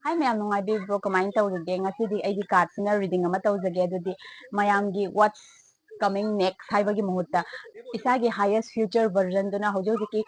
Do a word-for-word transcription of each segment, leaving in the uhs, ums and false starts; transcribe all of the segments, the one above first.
Hi ꯃꯌꯥꯝ, ꯅꯨꯡꯉꯥꯏꯕꯤꯕ꯭ꯔꯣ? ꯀꯃꯥꯏꯅ ꯇꯧꯔꯤꯒꯦ? ꯉꯁꯤꯗꯤ ꯑꯩꯒꯤ card ꯁꯤꯅ reading ꯑꯃ ꯇꯧꯖꯒꯦ꯫ ꯑꯗꯨꯗꯤ ꯃꯌꯥꯝꯒꯤ what's coming next ꯍꯥꯏꯕꯒꯤ ꯃꯍꯨꯠꯇ ꯏꯁꯥꯒꯤ highest future version ꯗꯨꯅ ꯍꯧꯖꯤꯛ ꯍꯧꯖꯤꯛꯀꯤ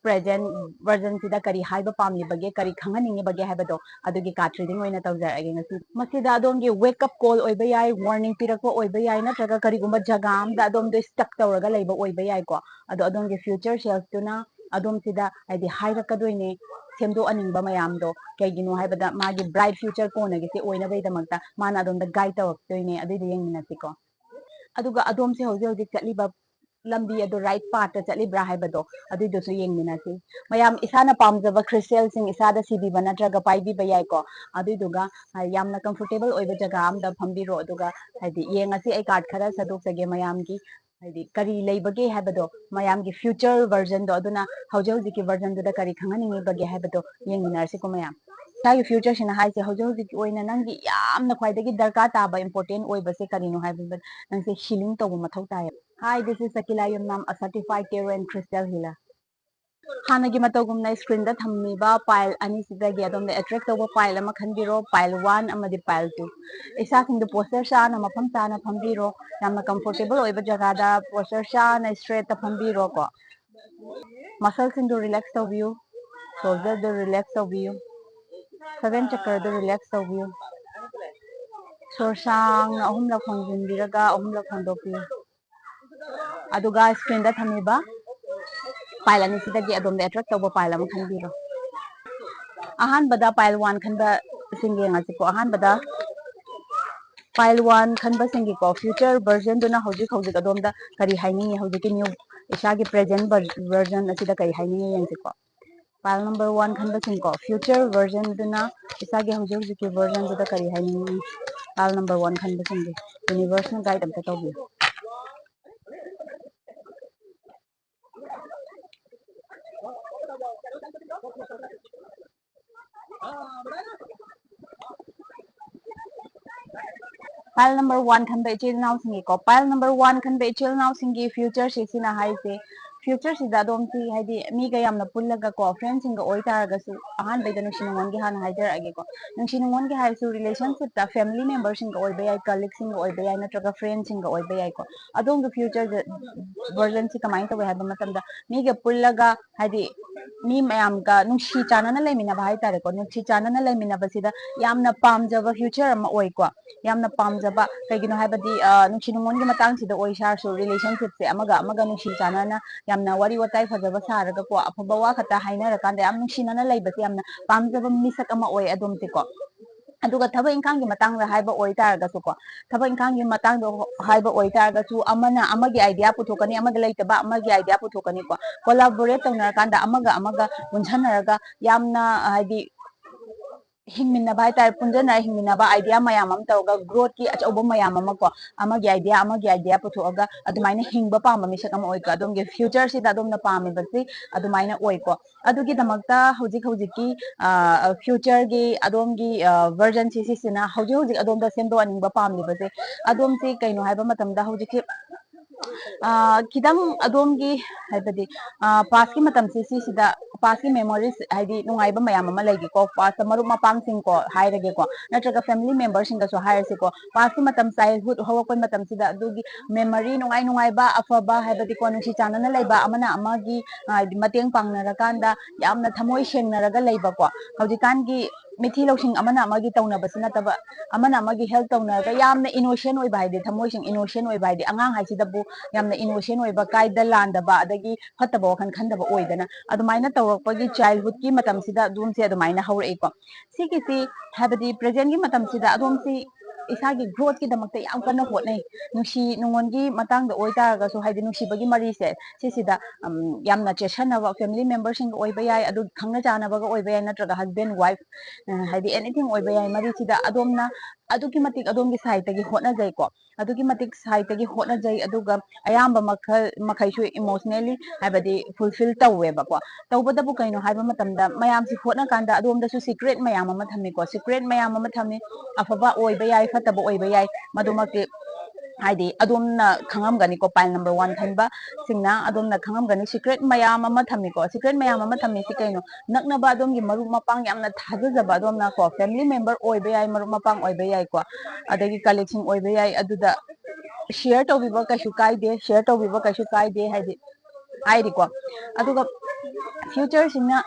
present version ꯁꯤꯗ ꯀꯔꯤ ꯍꯥꯏꯕ ꯄꯥꯝꯂꯤꯕꯒꯦ, ꯀꯔꯤ ꯈꯪꯍꯟꯅꯤꯡꯉꯤꯕꯒꯦ ꯍꯥꯏꯕꯗꯣ ꯑꯗꯨꯒꯤ card reading ꯑꯣꯏꯅ ꯇꯧꯖꯔꯛꯑꯒꯦ ꯉꯁꯤ꯫ ꯃꯁꯤꯗ ꯑꯗꯣꯝꯒꯤ wake up call ꯑꯣꯏꯕ ꯌꯥꯏ, warning ꯄꯤꯔꯛꯄ ꯑꯣꯏꯕ ꯌꯥꯏ, ꯅꯠꯇ꯭ꯔꯒ ꯀꯔꯤꯒꯨꯝꯕ ꯖꯒꯥ ꯑꯃꯗ ꯑꯗꯣꯝꯗꯣ stuck ꯇꯧꯔꯒ ꯂꯩꯕ ꯑꯣꯏꯕ ꯌꯥꯏꯀꯣ꯫ ꯑꯗꯣ ꯑꯗꯣꯝꯒꯤ future self ꯇꯨꯅ ꯑꯗꯣꯝꯁꯤꯗ ꯍꯥꯏꯗꯤ ꯍꯥꯏꯔꯛꯀꯗꯣꯏꯅꯦ ꯁꯦꯝꯗꯣꯛꯍꯟꯅꯤꯡꯕ ꯃꯌꯥꯝꯗꯣ꯫ ꯀꯩꯒꯤꯅꯣ ꯍꯥꯏꯕꯗ ꯃꯥꯒꯤ bright future ꯀꯣꯟꯅꯒꯤꯁꯦ ꯑꯣꯏꯅꯕꯒꯤꯗꯃꯛꯇ ꯃꯥꯅ ꯑꯗꯣꯝꯗ guide ꯇꯧꯔꯛꯇꯣꯏꯅꯦ꯫ ꯑꯗꯨꯏꯗꯣ ꯌꯦꯡꯃꯤꯟꯅꯁꯤꯀꯣ꯫ ꯑꯗꯨꯒ ꯑꯗꯣꯝꯁꯦ ꯍꯧꯖꯤꯛ ꯍꯧꯖꯤꯛ ꯆꯠꯂꯤꯕ ꯂꯝꯕꯤ ꯑꯗꯨ right path ꯇ ꯆꯠꯂꯤꯕ꯭ꯔꯥ ꯍꯥꯏꯕꯗꯣ ꯑꯗꯨꯏꯗꯨꯁꯨ ꯌꯦꯡꯃꯤꯟꯅꯁꯤ꯫ ꯃꯌꯥꯝ ꯏꯁꯥꯅ ꯄꯥꯝꯖꯕ crystal ꯁꯤꯡ ꯏꯁꯥꯗ ꯁꯤꯕꯤꯕ ꯅꯠꯇ꯭ꯔꯒ ꯄꯥꯏꯕꯤꯕ ꯌꯥꯏꯀꯣ꯫ ꯑꯗꯨꯏꯗꯨꯒ, ꯑ, ꯌꯥꯝꯅ comfortable ꯑꯣꯏꯕ ꯖꯒꯥ ꯑꯝꯗ ꯐꯝꯕꯤꯔꯣ꯫ ꯑꯗꯨꯒ ꯍꯥꯏꯗꯤ ꯌꯦꯡꯉꯁꯤ, ꯑꯩ card ꯈꯔ ꯁꯟꯗꯣꯛꯆꯒꯦ ꯃꯌꯥꯝꯒꯤ꯫ ꯍꯥꯏꯗꯤ ꯀꯔꯤ ꯂꯩꯕꯒꯦ ꯍꯥꯏꯕꯗꯣ, ꯃꯌꯥꯝꯒꯤ future version ꯗꯣ, ꯑꯗꯨꯅ ꯍꯧꯖꯤꯛ ꯍꯧꯖꯤꯛꯀꯤ version ꯗꯨꯗ ꯀꯔꯤ ꯈꯪꯍꯟꯅꯤꯡꯉꯤꯕꯒꯦ ꯍꯥꯏꯕꯗꯣ ꯌꯦꯡꯃꯤꯟꯅꯔꯁꯤꯀꯣ ꯃꯌꯥꯝ꯫ ꯏꯁꯥꯒꯤ future ꯁꯤꯅ ꯍꯥꯏꯁꯦ ꯍꯧꯖꯤꯛ ꯍꯧꯖꯤꯛꯀꯤ ꯑꯣꯏꯅ ꯅꯪꯒꯤ ꯌꯥꯝꯅ ꯈ꯭ꯋꯥꯏꯗꯒꯤ ꯗꯔꯀꯥꯔ ꯇꯥꯕ important ꯑꯣꯏꯕꯁꯦ ꯀꯔꯤꯅꯣ ꯍꯥꯏꯕꯗ ꯅꯪꯁꯦ healing ꯇꯧꯕ ꯃꯊꯧ ꯇꯥꯏꯌꯦꯕ꯫ Hi, this is Sakila Yumnam, a certified tarot and crystal healer. ꯍꯥꯟꯅꯒꯤ ꯃꯇꯧꯒꯨꯝꯅ screen ꯗ ꯊꯝꯃꯤꯕ pile ꯑꯅꯤꯁꯤꯗꯒꯤ ꯑꯗꯣꯝꯗ attract ꯇꯧꯕ pile ꯑꯃ ꯈꯟꯕꯤꯔꯣ, pile one ꯑꯃꯗꯤ pile two꯫ ꯏꯁꯥꯁꯤꯡꯗꯨ posture ꯆꯥꯅ, ꯃꯐꯝ ꯆꯥꯅ ꯐꯝꯕꯤꯔꯣ꯫ ꯌꯥꯝꯅ comfortable ꯑꯣꯏꯕ ꯖꯒꯥꯗ posture ꯆꯥꯅ straight ꯇ ꯐꯝꯕꯤꯔꯣꯀꯣ꯫ Muscle ꯁꯤꯡꯗꯨ relax ꯇꯧꯕꯤꯌꯨ, shoulder ꯗꯨ relax ꯇꯧꯕꯤꯌꯨ, seven ꯆꯀ꯭ꯔꯗꯨ relax ꯇꯧꯕꯤꯌꯨ꯫ ꯁꯣꯔ ꯁꯥꯡꯅ ꯑꯍꯨꯝꯂꯛ ꯍꯣꯟꯖꯤꯟꯕꯤꯔꯒ ꯑꯍꯨꯝꯂꯛ ꯍꯣꯟꯗꯣꯛꯄꯤꯌꯨ꯫ ꯑꯗꯨꯒ screen ꯗ ꯊꯝꯃꯤꯕ pile ꯑꯅꯤꯁꯤꯗꯒꯤ ꯑꯗꯣꯝꯗ attract ꯇꯧꯕ pile ꯑꯃ ꯈꯟꯕꯤꯔꯣ꯫ ꯑꯍꯥꯟꯕꯗ pile one ꯈꯟꯕꯁꯤꯡ ꯌꯦꯡꯉꯁꯤꯀꯣ꯫ ꯑꯍꯥꯟꯕꯗ pile one ꯈꯟꯕꯁꯤꯡꯒꯤꯀꯣ future version ꯗꯨꯅ ꯍꯧꯖꯤꯛ ꯍꯧꯖꯤꯛ ꯑꯗꯣꯝꯗ ꯀꯔꯤ ꯍꯥꯏꯅꯤꯡꯉꯤ, ꯍꯧꯖꯤꯛꯀꯤ new ꯏꯁꯥꯒꯤ present ver-, version ꯑꯁꯤꯗ ꯀꯔꯤ ꯍꯥꯏꯅꯤꯡꯉꯤ ꯌꯦꯡꯁꯤꯀꯣ꯫ Pile number one ꯈꯟꯕꯁꯤꯡꯀꯣ future version ꯗꯨꯅ ꯏꯁꯥꯒꯤ ꯍꯧꯖꯤꯛ ꯍꯧꯖꯤꯛꯀꯤ version ꯗꯨꯗ ꯀꯔꯤ ꯍꯥꯏꯅꯤꯡꯉꯤ? Pile number one ꯈꯟꯕꯁꯤꯡꯒꯤ universe ꯅ guide ꯑꯝꯇ ꯇꯧꯕꯤꯌꯨ꯫ Pile number one ꯈꯟꯕ ꯏꯆꯤꯜ ꯏꯅꯥꯎꯁꯤꯡꯒꯤꯀꯣ, pile number one ꯈꯟꯕ ꯏꯆꯤꯜ ꯏꯅꯥꯎꯁꯤꯡꯒꯤ future ꯁꯤ ꯁꯤꯅ ꯍꯥꯏꯁꯦ future ꯁꯤꯗ ꯑꯗꯣꯝꯁꯤ ꯍꯥꯏꯗꯤ ꯃꯤꯒ ꯌꯥꯝꯅ ꯄꯨꯜꯂꯒ ꯀꯣ, friend ꯁꯤꯡꯒ ꯑꯣꯏꯇꯥꯔꯒꯁꯨ, ꯑꯍꯥꯟꯕꯩꯗ ꯅꯨꯡꯁꯤ ꯅꯨꯡꯉꯣꯟꯒꯤ ꯍꯥꯟꯅ ꯍꯥꯏꯖꯔꯛꯑꯒꯦꯀꯣ꯫ ꯅꯨꯡꯁꯤ ꯅꯨꯡꯉꯣꯟꯒꯤ ꯍꯥꯏꯔꯁꯨ relationship ꯇ family member ꯁꯤꯡꯒ ꯑꯣꯏꯕ ꯌꯥꯏ, colleague ꯁꯤꯡꯒ ꯑꯣꯏꯕ ꯌꯥꯏ, ꯅꯠꯇ꯭ꯔꯒ friend ꯁꯤꯡꯒ ꯑꯣꯏꯕ ꯌꯥꯏꯀꯣ꯫ ꯑꯗꯣꯝꯒꯤ future version ꯁꯤ ꯀꯃꯥꯏꯅ ꯇꯧꯋꯦ ꯍꯥꯏꯕ ꯃꯇꯝꯗ, ꯃꯤꯒ ꯄꯨꯜꯂꯒ ꯍꯥꯏꯗꯤ ꯃꯤ ꯃꯌꯥꯝꯒ ꯅꯨꯡꯁꯤ ꯆꯥꯟꯅꯅ ꯂꯩꯃꯤꯟꯅꯕ ꯍꯥꯏꯇꯥꯔꯦꯀꯣ꯫ ꯅꯨꯡꯁꯤ ꯆꯥꯟꯅꯅ ꯂꯩꯃꯤꯟꯅꯕꯁꯤꯗ ꯌꯥꯝꯅ ꯄꯥꯝꯖꯕ future ꯑꯃ ꯑꯣꯏꯀꯣ꯫ ꯌꯥꯝꯅ ꯄꯥꯝꯖꯕ, ꯀꯩꯒꯤꯅꯣ ꯍꯥꯏꯕꯗꯤ, ꯑ, ꯅꯨꯡꯁꯤ ꯅꯨꯡꯉꯣꯟꯒꯤ ꯃꯇꯥꯡꯁꯤꯗ ꯑꯣꯏ ꯁꯥꯔꯁꯨ, relationship ꯁꯦ ꯑꯃꯒ ꯑꯃꯒ ꯅꯨꯡꯁꯤ ꯆꯥꯟꯅꯅ ꯌꯥꯝꯅ ꯋꯥꯔꯤ ꯋꯥꯇꯥꯏ ꯐꯖꯕ ꯁꯥꯔꯒꯀꯣ, ꯑꯐꯕ ꯋꯥ ꯈꯛꯇ ꯍꯥꯏꯅꯔꯀꯥꯟꯗ ꯌꯥꯝ ꯅꯨꯡꯁꯤꯅꯅ ꯂꯩꯕꯁꯦ ꯌꯥꯝꯅ ꯄꯥꯝꯖꯕ ꯃꯤꯁꯛ ꯑꯃ ꯑꯣꯏ ꯑꯗꯣꯝꯁꯦꯀꯣ꯫ ꯑꯗꯨꯒ ꯊꯕꯛ ꯏꯪꯈꯥꯡꯒꯤ ꯃꯇꯥꯡꯗ ꯍꯥꯏꯕ ꯑꯣꯏꯇꯥꯔꯒꯁꯨꯀꯣ, ꯊꯕꯛ ꯏꯪꯈꯥꯡꯒꯤ ꯃꯇꯥꯡꯗ ꯍꯥꯏꯕ ꯑꯣꯏꯇꯥꯔꯒꯁꯨ, ꯑꯃꯅ ꯑꯃꯒꯤ idea ꯄꯨꯊꯣꯛꯀꯅꯤ, ꯑꯃꯗ ꯂꯩꯇꯕ ꯑꯃꯒꯤ idea ꯄꯨꯊꯣꯛꯀꯅꯤꯀꯣ꯫ Collaborate ꯇꯧꯅꯔꯀꯥꯟꯗ ꯑꯃꯒ ꯑꯃꯒ ꯄꯨꯟꯁꯟꯅꯔꯒ ꯌꯥꯝꯅ, ꯍꯥꯏꯗꯤ, ꯍꯤꯡꯃꯤꯟꯅꯕ ꯍꯥꯏꯇꯥꯔꯦ, ꯄꯨꯟꯁꯤꯟꯅꯔ ꯍꯤꯡꯃꯤꯟꯅꯕ, idea ꯃꯌꯥꯝ ꯑꯃ ꯇꯧꯔꯒ, growth ꯀꯤ ꯑꯆꯧꯕ ꯃꯌꯥꯝ ꯑꯃ ꯀꯣ, ꯑꯃꯒꯤ idea, ꯑꯃꯒꯤ idea ꯄꯨꯊꯣꯛꯑꯒ ꯑꯗꯨꯃꯥꯏꯅ ꯍꯤꯡꯕ ꯄꯥꯝꯕ ꯃꯤꯁꯛ ꯑꯃ ꯑꯣꯏꯀꯣ꯫ ꯑꯗꯣꯝꯒꯤ future ꯁꯤꯗ ꯑꯗꯣꯝꯅ ꯄꯥꯝꯃꯤꯕꯁꯤ ꯑꯗꯨꯃꯥꯏꯅ ꯑꯣꯏꯀꯣ꯫ ꯑꯗꯨꯒꯤꯗꯃꯛꯇ ꯍꯧꯖꯤꯛ ꯍꯧꯖꯤꯛꯀꯤ, ꯑ, future ꯒꯤ ꯑꯗꯣꯝꯒꯤ, ꯑ, version ꯁꯤ, ꯁꯤꯁꯤꯅ ꯍꯧꯖꯤꯛ ꯍꯧꯖꯤꯛ ꯑꯗꯣꯝꯗ ꯁꯦꯝꯗꯣꯛꯍꯟꯅꯤꯡꯕ ꯄꯥꯝꯂꯤꯕꯁꯦ, ꯑꯗꯣꯝꯁꯤ ꯀꯩꯅꯣ ꯍꯥꯏꯕ ꯃꯇꯝꯗ ꯍꯧꯖꯤꯛꯀꯤ, ꯑ, ꯈꯤꯇꯪ ꯑꯗꯣꯝꯒꯤ, ꯍꯥꯏꯕꯗꯤ, ꯑ, past ꯀꯤ ꯃꯇꯝꯁꯤ, ꯁꯤꯁꯤꯗ past ꯀꯤ memories, ꯍꯥꯏꯗꯤ ꯅꯨꯡꯉꯥꯏꯕ ꯃꯌꯥꯝ ꯑꯃ ꯂꯩꯒꯦꯀꯣ, past ꯇ ꯃꯔꯨꯞ ꯃꯄꯥꯡꯁꯤꯡꯀꯣ ꯍꯥꯏꯔꯒꯦꯀꯣ, ꯅꯠꯇ꯭ꯔꯒ family member ꯁꯤꯡꯗꯁꯨ ꯍꯥꯏꯔꯁꯤꯀꯣ, past ꯀꯤ ꯃꯇꯝ, childhood ꯍꯧꯔꯛꯄ ꯃꯇꯝꯁꯤꯗ ꯑꯗꯨꯒꯤ memory ꯅꯨꯡꯉꯥꯏ ꯅꯨꯡꯉꯥꯏꯕ, ꯑꯐꯕ, ꯍꯥꯏꯕꯗꯤꯀꯣ, ꯅꯨꯡꯁꯤ ꯆꯥꯟꯅꯅ ꯂꯩꯕ, ꯑꯃꯅ ꯑꯃꯒꯤ, ꯍꯥꯏꯗꯤ, ꯃꯇꯦꯡ ꯄꯥꯡꯅꯔꯀꯥꯟꯗ ꯌꯥꯝꯅ ꯊꯃꯣꯏ ꯁꯦꯡꯅꯔꯒ ꯂꯩꯕꯀꯣ꯫ ꯍꯧꯖꯤꯛꯀꯥꯟꯒꯤ ꯃꯤꯊꯤ ꯂꯧꯁꯤꯡ ꯑꯃꯅ ꯑꯃꯒꯤ ꯇꯧꯅꯕꯁꯤ ꯅꯠꯇꯕ, ꯑꯃꯅ ꯑꯃꯒꯤ help ꯇꯧꯅꯔꯒ ꯌꯥꯝꯅ innocent ꯑꯣꯏꯕ, ꯍꯥꯏꯗꯤ ꯊꯃꯣꯏꯁꯤꯡ innocent ꯑꯣꯏꯕ, ꯍꯥꯏꯗꯤ ꯑꯉꯥꯡ ꯍꯥꯏꯁꯤꯗꯕꯨ ꯌꯥꯝꯅ innocent ꯑꯣꯏꯕ, ꯀꯥꯏꯗ ꯂꯥꯟꯗꯕ, ꯑꯗꯒꯤ ꯐꯠꯇꯕ ꯋꯥꯈꯜ ꯈꯟꯗꯕ ꯑꯣꯏꯗꯅ, ꯑꯗꯨꯃꯥꯏꯅ ꯇꯧꯔꯛꯄꯒꯤ childhood ꯀꯤ ꯃꯇꯝꯁꯤꯗ ꯑꯗꯣꯝꯁꯦ ꯑꯗꯨꯃꯥꯏꯅ ꯍꯧꯔꯛꯏꯀꯣ꯫ ꯁꯤꯒꯤꯁꯤ, ꯍꯥꯏꯕꯗꯤ present ꯀꯤ ꯃꯇꯝꯁꯤꯗ ꯑꯗꯣꯝꯁꯤ ꯏꯁꯥꯒꯤ growth ꯀꯤꯗꯃꯛꯇ ꯌꯥꯝ ꯀꯟꯅ ꯍꯣꯠꯅꯩ꯫ ꯅꯨꯡꯁꯤ ꯅꯨꯡꯉꯣꯟꯒꯤ ꯃꯇꯥꯡꯗ ꯑꯣꯏꯇꯥꯔꯒꯁꯨ, ꯍꯥꯏꯗꯤ ꯅꯨꯡꯁꯤꯕꯒꯤ ꯃꯔꯤꯁꯦ, ꯁꯤꯁꯤꯗ, ꯎꯝ, ꯌꯥꯝꯅ ꯆꯦꯠꯁꯟꯅꯕ family member ꯁꯤꯡꯒ ꯑꯣꯏꯕ ꯌꯥꯏ, ꯑꯗꯨ ꯈꯪꯅ ꯆꯥꯟꯅꯕꯒ ꯑꯣꯏꯕ ꯌꯥꯏ, ꯅꯠꯇ꯭ꯔꯒ husband wife, ꯑ, ꯍꯥꯏꯗꯤ anything ꯑꯣꯏꯕ ꯌꯥꯏ꯫ ꯃꯔꯤꯁꯤꯗ ꯑꯗꯣꯝꯅ ꯑꯗꯨꯛꯀꯤ ꯃꯇꯤꯛ ꯑꯗꯣꯝꯒꯤ side ꯇꯒꯤ ꯍꯣꯠꯅꯖꯩꯀꯣ꯫ ꯑꯗꯨꯛꯀꯤ ꯃꯇꯤꯛ side ꯇꯒꯤ ꯍꯣꯠꯅꯖꯩ, ꯑꯗꯨꯒ ꯑꯌꯥꯝꯕ ꯃꯈꯜ ꯃꯈꯩꯁꯨ emotionally, ꯍꯥꯏꯕꯗꯤ fulfill ꯇꯧꯋꯦꯕꯀꯣ꯫ ꯇꯧꯕꯇꯕꯨ ꯀꯩꯅꯣ ꯍꯥꯏꯕ ꯃꯇꯝꯗ, ꯃꯌꯥꯝꯁꯤ ꯍꯣꯠꯅ ꯀꯥꯟꯗ ꯑꯗꯣꯝꯗꯁꯨ secret ꯃꯌꯥꯝ ꯑꯃ ꯊꯝꯃꯤꯀꯣ, secret ꯃꯌꯥꯝ ꯑꯃ ꯊꯝꯃꯤ꯫ ꯑꯐꯕ ꯑꯣꯏꯕ ꯌꯥꯏ, ꯐꯠꯇꯕ ꯑꯣꯏꯕ ꯌꯥꯏ, ꯃꯗꯨꯃꯛꯇꯤ ꯍꯥꯏꯗꯤ ꯑꯗꯣꯝꯅ ꯈꯪꯉꯝꯒꯅꯤꯀꯣ, pile number one ꯈꯟꯕꯁꯤꯡꯅ ꯑꯗꯣꯝꯅ ꯈꯪꯉꯝꯒꯅꯤ, ꯁꯤꯀ꯭ꯔꯦꯠ ꯃꯌꯥꯝ ꯑꯃ ꯊꯝꯃꯤꯀꯣ꯫ ꯁꯤꯀ꯭ꯔꯦꯠ ꯃꯌꯥꯝ ꯑꯃ ꯊꯝꯃꯤꯁꯤ ꯀꯩꯅꯣ? ꯅꯛꯅꯕ ꯑꯗꯣꯝꯒꯤ ꯃꯔꯨꯞ ꯃꯄꯥꯡ, ꯌꯥꯝꯅ ꯊꯥꯖꯖꯕ ꯑꯗꯣꯝꯅ ꯀꯣ, family member ꯑꯣꯏꯕ ꯌꯥꯏ, ꯃꯔꯨꯞ ꯃꯄꯥꯡ ꯑꯣꯏꯕ ꯌꯥꯏꯀꯣ, ꯑꯗꯒꯤ colleagueꯁꯤꯡ ꯑꯣꯏꯕ ꯌꯥꯏ, ꯑꯗꯨꯗ share ꯇꯧꯕꯤꯕ ꯀꯩꯁꯨ ꯀꯥꯏꯗꯦ, share ꯇꯧꯕꯤꯕ ꯀꯩꯁꯨ ꯀꯥꯏꯗꯦ, ꯍꯥꯏꯗꯤ ꯍꯥꯏꯔꯤꯀꯣ꯫ ꯑꯗꯨꯒ futureꯁꯤꯅ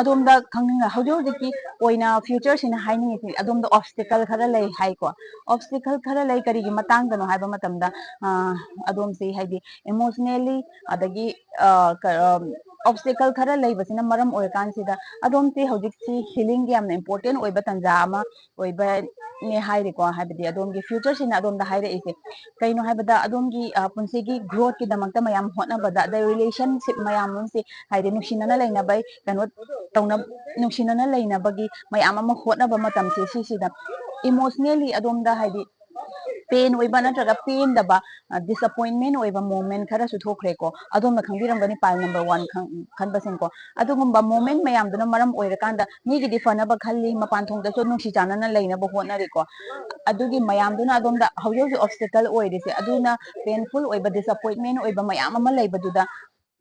ꯑꯗꯣꯝꯗ ꯈꯪꯅꯤꯡꯉ-, ꯍꯧꯖꯤꯛ ꯍꯧꯖꯤꯛꯀꯤ ꯑꯣꯏꯅ futureꯁꯤꯅ ꯍꯥꯏꯅꯤꯡꯉꯤꯁꯤ ꯑꯗꯣꯝꯗ obstacle ꯈꯔ ꯂꯩ ꯍꯥꯏꯀꯣ꯫ Obstacle ꯈꯔ ꯂꯩ, ꯀꯔꯤꯒꯤ ꯃꯇꯥꯡꯗꯅꯣ ꯍꯥꯏꯕ ꯃꯇꯝꯗ, ꯑ, ꯑꯗꯣꯝꯁꯤ ꯍꯥꯏꯗꯤ emotionally, ꯑꯗꯒꯤ, ꯑ, ꯀ-, ꯑ, obstacle ꯈꯔ ꯂꯩꯕꯁꯤꯅ ꯃꯔꯝ ꯑꯣꯏꯔꯀꯥꯟꯁꯤꯗ ꯑꯗꯣꯝꯁꯤ ꯍꯧꯖꯤꯛꯁꯤ healingꯒꯤ ꯌꯥꯝꯅ important ꯑꯣꯏꯕ ꯇꯥꯟꯖꯥ ꯑꯃ ꯑꯣꯏꯕꯅꯦ ꯍꯥꯏꯔꯤꯀꯣ꯫ ꯍꯥꯏꯕꯗꯤ ꯑꯗꯣꯝꯒꯤ futureꯁꯤꯅ ꯑꯗꯣꯝꯗ ꯍꯥꯏꯔꯛꯏꯁꯦ ꯀꯩꯅꯣ ꯍꯥꯏꯕꯗ, ꯑꯗꯣꯝꯒꯤ, ꯑ, ꯄꯨꯟꯁꯤꯒꯤ growthꯀꯤꯗꯃꯛꯇ ꯃꯌꯥꯝ ꯍꯣꯠꯅꯕꯗ, ꯑꯗꯩ relationship ꯃꯌꯥꯝ ꯑꯃꯁꯦ, ꯍꯥꯏꯗꯤ ꯅꯨꯡꯁꯤꯅꯅ ꯂꯩꯅꯕꯩ ꯀꯩꯅꯣ ꯇꯧꯅ-, ꯅꯨꯡꯁꯤꯅꯅ ꯂꯩꯅꯕꯒꯤ ꯃꯌꯥꯝ ꯑꯃ ꯍꯣꯠꯅꯕ ꯃꯇꯝꯁꯦ, ꯁꯤꯁꯤꯗ emotionally ꯑꯗꯣꯝꯗ ꯍꯥꯏꯗꯤ pain ꯑꯣꯏꯕ ꯅꯠꯇ꯭ꯔꯒ ꯄꯦꯟꯗꯕ, ꯑ, disappointment ꯑꯣꯏꯕ moment ꯈꯔꯁꯨ ꯊꯣꯛꯈ꯭ꯔꯦꯀꯣ꯫ ꯑꯗꯣꯝꯅ ꯈꯪꯕꯤꯔꯝꯒꯅꯤ, pile number one ꯈꯪ-, ꯈꯟꯕꯁꯤꯡꯀꯣ꯫ ꯑꯗꯨꯒꯨꯝꯕ moment ꯃꯌꯥꯝꯗꯨꯅ ꯃꯔꯝ ꯑꯣꯏꯔꯀꯥꯟꯗ ꯃꯤꯒꯤꯗꯤ ꯐꯅꯕ ꯈꯜꯂꯤ, ꯃꯄꯥꯟ ꯊꯣꯡꯗꯁꯨ ꯅꯨꯡꯁꯤ ꯆꯥꯟꯅꯅ ꯂꯩꯅꯕ ꯍꯣꯠꯅꯔꯤꯀꯣ꯫ ꯑꯗꯨꯒꯤ ꯃꯌꯥꯝꯗꯨꯅ ꯑꯗꯣꯝꯗ ꯍꯧꯖꯤꯛ ꯍꯧꯖꯤꯛ obstacle ꯑꯣꯏꯔꯤꯁꯦ, ꯑꯗꯨꯅ painful ꯑꯣꯏꯕ, disappointment ꯑꯣꯏꯕ ꯃꯌꯥꯝ ꯑꯃ ꯂꯩꯕꯗꯨꯗ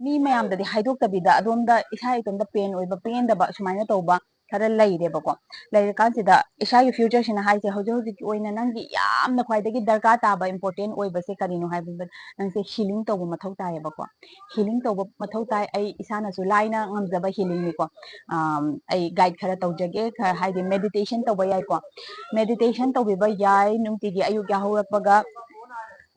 ꯃꯤ ꯃꯌꯥꯝꯗꯗꯤ ꯍꯥꯏꯗꯣꯛꯇꯕꯤꯗ ꯑꯗꯣꯝꯗ ꯏꯁꯥ ꯏꯇꯣꯝꯇ pain ꯑꯣꯏꯕ, ꯄꯦꯟꯗꯕ ꯁꯨꯃꯥꯏꯅ ꯇꯧꯕ ꯈꯔ ꯂꯩꯔꯦꯕꯀꯣ꯫ ꯂꯩꯔꯀꯥꯟꯁꯤꯗ ꯏꯁꯥꯒꯤ futureꯁꯤꯅ ꯍꯥꯏꯁꯦ, ꯍꯧꯖꯤꯛ ꯍꯧꯖꯤꯛꯀꯤ ꯑꯣꯏꯅ ꯅꯪꯒꯤ ꯌꯥꯝꯅ ꯈ꯭ꯋꯥꯏꯗꯒꯤ ꯗꯔꯀꯥꯔ ꯇꯥꯕ, important ꯑꯣꯏꯕꯁꯦ ꯀꯔꯤꯅꯣ ꯍꯥꯏꯕꯗ, ꯅꯪꯁꯦ healing ꯇꯧꯕ ꯃꯊꯧ ꯇꯥꯏꯌꯦꯕꯀꯣ꯫ Healing ꯇꯧꯕ ꯃꯊꯧ ꯇꯥꯏ꯫ ꯑꯩ ꯏꯁꯥꯅꯁꯨ ꯂꯥꯏꯅ ꯉꯝꯖꯕ healingꯅꯤꯀꯣ꯫ ꯑꯝ, ꯑꯩ guide ꯈꯔ ꯇꯧꯖꯒꯦ, ꯈꯔ ꯍꯥꯏꯗꯤ meditation ꯇꯧꯕ ꯌꯥꯏꯀꯣ꯫ Meditation ꯇꯧꯕꯤꯕ ꯌꯥꯏ, ꯅꯨꯡꯇꯤꯒꯤ ꯑꯌꯨꯛ ꯌꯥꯍꯧꯔꯛꯄꯒ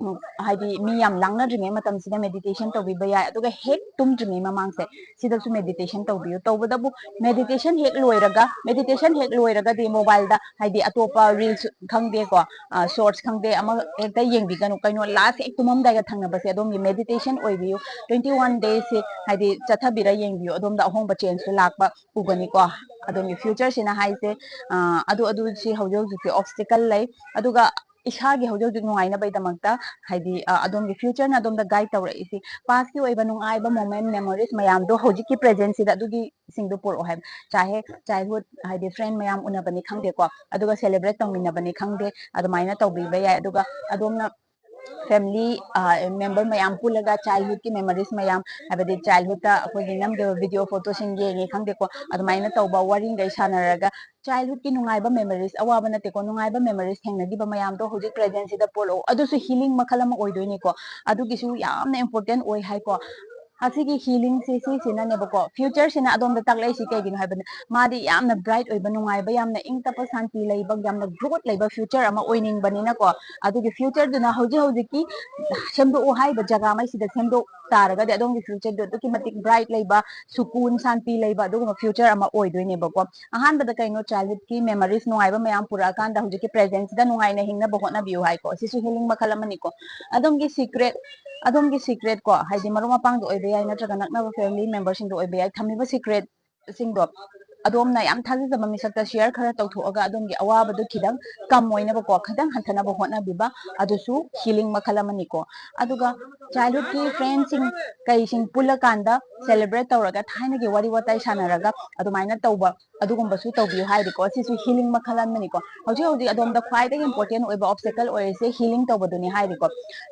ꯎꯝ, ꯍꯥꯏꯗꯤ ꯃꯤ ꯌꯥꯝ ꯂꯥꯡꯅꯗ꯭ꯔꯤꯉꯩ ꯃꯇꯝꯁꯤꯗ meditation ꯇꯧꯕꯤꯕ ꯌꯥꯏ꯫ ꯑꯗꯨꯒ ꯍꯦꯛ ꯇꯨꯝꯗ꯭ꯔꯤꯉꯩ ꯃꯃꯥꯡꯁꯦ, ꯁꯤꯗꯁꯨ meditation ꯇꯧꯕꯤꯌꯨ꯫ ꯇꯧꯕꯗꯕꯨ meditation ꯍꯦꯛ ꯂꯣꯏꯔꯒ, meditation ꯍꯦꯛ ꯂꯣꯏꯔꯒꯗꯤ mobileꯗ ꯍꯥꯏꯗꯤ ꯑꯇꯣꯞꯄ reels ꯈꯪꯗꯦꯀꯣ, ꯑ, shorts ꯈꯪꯗꯦ, ꯑꯃ ꯍꯦꯛꯇ ꯌꯦꯡꯕꯤꯒꯅꯨ꯫ ꯀꯩꯅꯣ, last ꯍꯦꯛ ꯇꯨꯝꯃꯝꯗꯥꯏꯒ ꯊꯪꯅꯕꯁꯦ ꯑꯗꯣꯝꯒꯤ meditation ꯑꯣꯏꯕꯤꯌꯨ꯫ Twenty one daysꯁꯦ ꯍꯥꯏꯗꯤ ꯆꯠꯊꯕꯤꯔ ꯌꯦꯡꯕꯤꯌꯨ꯫ ꯑꯗꯣꯝꯗ ꯑꯍꯣꯡꯕ changeꯁꯨ ꯂꯥꯛꯄ ꯎꯒꯅꯤꯀꯣ꯫ ꯑꯗꯣꯝꯒꯤ futureꯁꯤꯅ ꯍꯥꯏꯁꯦ, ꯑ, ꯑꯗꯨ, ꯑꯗꯨ ꯁꯤ ꯍꯧꯖꯤꯛ ꯍꯧꯖꯤꯛꯁꯦ obstacle ꯂꯩ꯫ ꯑꯗꯨꯒ ꯏꯁꯥꯒꯤ ꯍꯧꯖꯤꯛ ꯍꯧꯖꯤꯛ ꯅꯨꯡꯉꯥꯏꯅꯕꯒꯤꯗꯃꯛꯇ ꯍꯥꯏꯗꯤ, ꯑ, ꯑꯗꯣꯝꯒꯤ futureꯅ ꯑꯗꯣꯝꯗ guide ꯇꯧꯔꯛꯏꯁꯤ꯫ Pastꯀꯤ ꯑꯣꯏꯕ ꯅꯨꯡꯉꯥꯏꯕ moment, memories ꯃꯌꯥꯝꯗꯣ ꯍꯧꯖꯤꯛꯀꯤ presentꯁꯤꯗ ꯑꯗꯨꯒꯤꯁꯤꯡꯗꯣ ꯄꯨꯔꯛꯑꯣ ꯍꯥꯏꯕ꯫ ꯆꯥꯍꯦ childhood ꯍꯥꯏꯗꯤ friend ꯃꯌꯥꯝ ꯎꯅꯕꯅꯤ ꯈꯪꯗꯦꯀꯣ, ꯑꯗꯨꯒ celebrate ꯇꯧꯃꯤꯟꯅꯕꯅꯤ ꯈꯪꯗꯦ, ꯑꯗꯨꯃꯥꯏꯅ ꯇꯧꯕꯤꯕ ꯌꯥꯏ꯫ ꯑꯗꯨꯒ ꯑꯗꯣꯝꯅ family member ꯃꯌꯥꯝ ꯄꯨꯜꯂꯒ childhoodꯀꯤ memories ꯃꯌꯥꯝ, ꯍꯥꯏꯕꯗꯤ childhoodꯇ ꯑꯩꯈꯣꯏꯒꯤ ꯅꯝꯈꯤꯕ video photoꯁꯤꯡ ꯌꯦꯡꯉꯦ ꯈꯪꯗꯦꯀꯣ, ꯑꯗꯨꯃꯥꯏꯅ ꯇꯧꯕ ꯋꯥꯔꯤꯈꯩ ꯁꯥꯟꯅꯔꯒ childhoodꯀꯤ ꯅꯨꯡꯉꯥꯏꯕ memories, ꯑꯋꯥꯕ ꯅꯠꯇꯦꯀꯣ, ꯅꯨꯡꯉꯥꯏꯕ memories ꯊꯦꯡꯅꯈꯤꯕ ꯃꯌꯥꯝꯗꯣ ꯍꯧꯖꯤꯛ presentꯁꯤꯗ ꯄꯣꯔꯛꯑꯣ꯫ ꯑꯗꯨꯁꯨ healing ꯃꯈꯜ ꯑꯃ ꯑꯣꯏꯗꯣꯏꯅꯤꯀꯣ, ꯑꯗꯨꯒꯤꯁꯨ ꯌꯥꯝꯅ important ꯑꯣꯏ ꯍꯥꯏꯀꯣ꯫ ꯑꯁꯤꯒꯤ healingꯁꯦ ꯁꯤꯁꯤꯅꯅꯦꯕꯀꯣ, futureꯁꯤꯅ ꯑꯗꯣꯝꯗ ꯇꯥꯛꯂꯛꯏꯁꯤ ꯀꯩꯒꯤꯅꯣ ꯍꯥꯏꯕꯗ ꯃꯥꯗꯤ ꯌꯥꯝꯅ bright ꯑꯣꯏꯕ, ꯅꯨꯡꯉꯥꯏꯕ, ꯌꯥꯝꯅ ꯏꯪ ꯇꯞꯄ, ꯁꯥꯟꯇꯤ ꯂꯩꯕ, ꯌꯥꯝꯅ growth ꯂꯩꯕ future ꯑꯃ ꯑꯣꯏꯅꯤꯡꯕꯅꯤꯅꯀꯣ, ꯑꯗꯨꯒꯤ futureꯗꯨꯅ ꯍꯧꯖꯤꯛ ꯍꯧꯖꯤꯛꯀꯤ ꯁꯦꯝꯗꯣꯛꯑꯣ ꯍꯥꯏꯔꯤꯕ ꯖꯒꯥꯉꯩꯁꯤꯗ ꯁꯦꯝꯗꯣꯛ ꯇꯥꯔꯒꯗꯤ ꯑꯗꯣꯝꯒꯤ futureꯗꯨ ꯑꯗꯨꯛꯀꯤ ꯃꯇꯤꯛ bright ꯂꯩꯕ, ꯁꯨꯀꯨꯟ ꯁꯥꯟꯇꯤ ꯂꯩꯕ ꯑꯗꯨꯒꯨꯝꯕ future ꯑꯃ ꯑꯣꯏꯗꯣꯏꯅꯦꯕꯀꯣ꯫ ꯑꯍꯥꯟꯕꯗ ꯀꯩꯅꯣ, childhoodꯀꯤ memories ꯅꯨꯡꯉꯥꯏꯕ ꯃꯌꯥꯝ ꯄꯨꯔꯛꯑꯀꯥꯟꯗ ꯍꯧꯖꯤꯛꯀꯤ presentꯁꯤꯗ ꯅꯨꯡꯉꯥꯏꯅ ꯍꯤꯡꯅꯕ ꯍꯣꯠꯅꯕꯤꯌꯨ ꯍꯥꯏꯀꯣ꯫ ꯁꯤꯁꯨ healing ꯃꯈꯜ ꯑꯃꯅꯤꯀꯣ꯫ ꯑꯗꯣꯝꯒꯤ secret, ꯑꯗꯣꯝꯒꯤ secret ꯀꯣ, ꯍꯥꯏꯗꯤ ꯃꯔꯨꯞ ꯃꯄꯥꯡꯗ ꯑꯣꯏꯕ ꯌꯥꯏ, ꯅꯠꯇ꯭ꯔꯒ ꯅꯛꯅꯕ family memberꯁꯤꯡꯗ ꯑꯣꯏꯕ ꯌꯥꯏ, ꯊꯝꯃꯤꯕ secretꯁꯤꯡꯗꯣ ꯑꯗꯣꯝꯅ ꯌꯥꯝ ꯊꯥꯖꯖꯕ ꯃꯤꯁꯛꯇ share ꯈꯔ ꯇꯧꯊꯣꯛꯑꯒ ꯑꯗꯣꯝꯒꯤ ꯑꯋꯥꯕꯗꯨ ꯈꯤꯇꯪ ꯀꯝ ꯑꯣꯏꯅꯕꯀꯣ, ꯈꯤꯇꯪ ꯍꯟꯊꯅꯕ ꯍꯣꯠꯅꯕꯤꯕ, ꯑꯗꯨꯁꯨ healing ꯃꯈꯜ ꯑꯃꯅꯤꯀꯣ꯫ ꯑꯗꯨꯒ childhoodꯀꯤ friendꯁꯤꯡ ꯀꯩꯁꯤꯡ ꯄꯨꯜꯂꯀꯥꯟꯗ celebrate ꯇꯧꯔꯒ ꯊꯥꯏꯅꯒꯤ ꯋꯥꯔꯤ ꯋꯥꯇꯥꯏ ꯁꯥꯟꯅꯔꯒ ꯑꯗꯨꯃꯥꯏꯅ ꯇꯧꯕ, ꯑꯗꯨꯒꯨꯝꯕꯁꯨ ꯇꯧꯕꯤꯌꯨ ꯍꯥꯏꯔꯤꯀꯣ꯫ ꯁꯤꯁꯨ healing ꯃꯈꯜ ꯑꯃꯅꯤꯀꯣ꯫ ꯍꯧꯖꯤꯛ ꯍꯧꯖꯤꯛ ꯑꯗꯣꯝꯗ ꯈ꯭ꯋꯥꯏꯗꯒꯤ important ꯑꯣꯏꯕ obstacle ꯑꯣꯏꯔꯤꯁꯦ healing ꯇꯧꯕꯗꯨꯅꯤ ꯍꯥꯏꯔꯤꯀꯣ꯫